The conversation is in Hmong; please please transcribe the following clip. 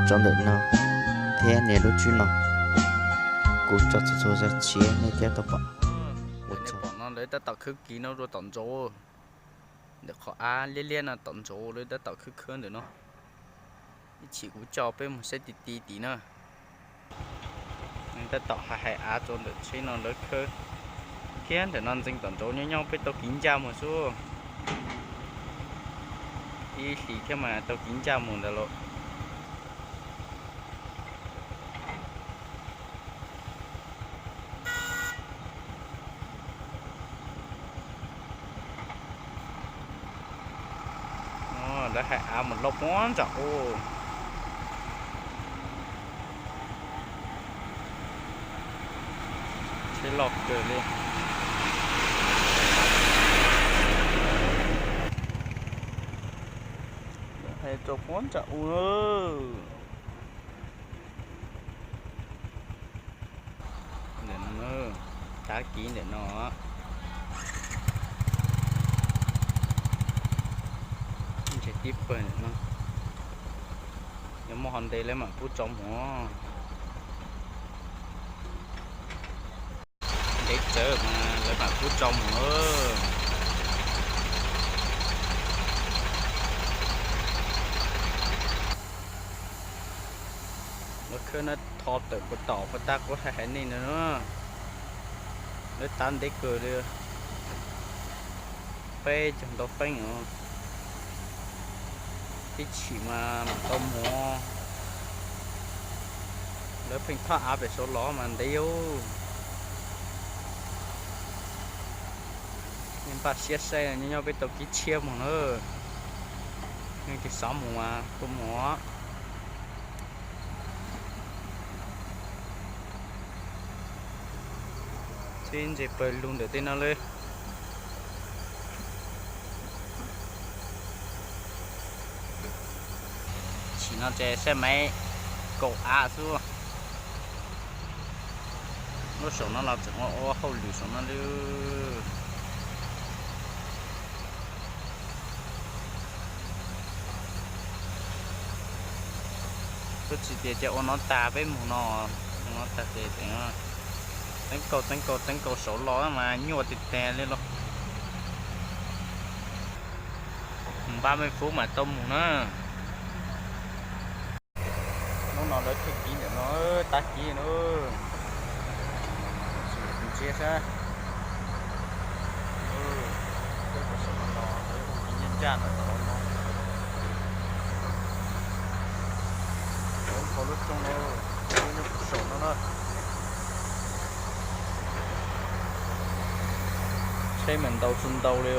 Tso ntawm no thiab nias lub tswb no, kuv tso txhua txhua zaj tshiab nej thiaj tau pom. Nej pom no lawv tab tom khawb kiv no rau tom ntsaud. Ntawm qhov av liab liab no tom ntsaud lawv tab tom khawb khawb ntawm no. Ib chim kuv coj peb mus saib ti ti tim na. Tab tom hais hais av rau ntawm tsheb no lawv khawb. Thiab ntawm no ntxeev tom ntsaud nyob nyob peb tau kiv ncaj mus xwb. Ib hlis thiab mas tau kiv ncaj mus ntawd lauj. Lawv hais av mus loj puag nram ub. Tsheb loj kawg li. Lawv hais rau puag nram ub. Ntawm no, tav kiv ntawm no. Ntshe tib pawg ntawm no. Yog muaj ho ntev lawv mam pub tso mus. Ntev tsawv mas lawv mam pub tso mus. Lawv khawb no tho tawm puag tom puag ta kuv hais hais nej no. Lawv tav ntev kawg li. Peb caug ntau feeb os. Ib chim mas mam tau mus. Lawv pheej thob av pem saud los mas ntev yus. Nej npaj siab saib nyob nyob peb tau kiv tshiab mus na. Nej tsis xav mus mas tuaj mus. Tib ntsis pawg lug ntawm tej no li. Sim no ces saib maiv kaum av xwb. Lub saum no los tseem ua ua hauj lwm saum no li. Twb tsis tias ces ua no tag peb mus no, ua no tag ces teeb kaus teeb kaus teeb kaus saud los mas nyuaj tiag tiag li los. Npaj mej fub mas tau mus na. Hnub no lawv thiaj kiv ntawm no, tab kiv no. Ntsia sab. Lawv ua kiv ncaj ncaj ntawm no. Lawv nphau lub rooj no, lub nyob puag saum no na. Tsheb mas ntau tsis ntau li.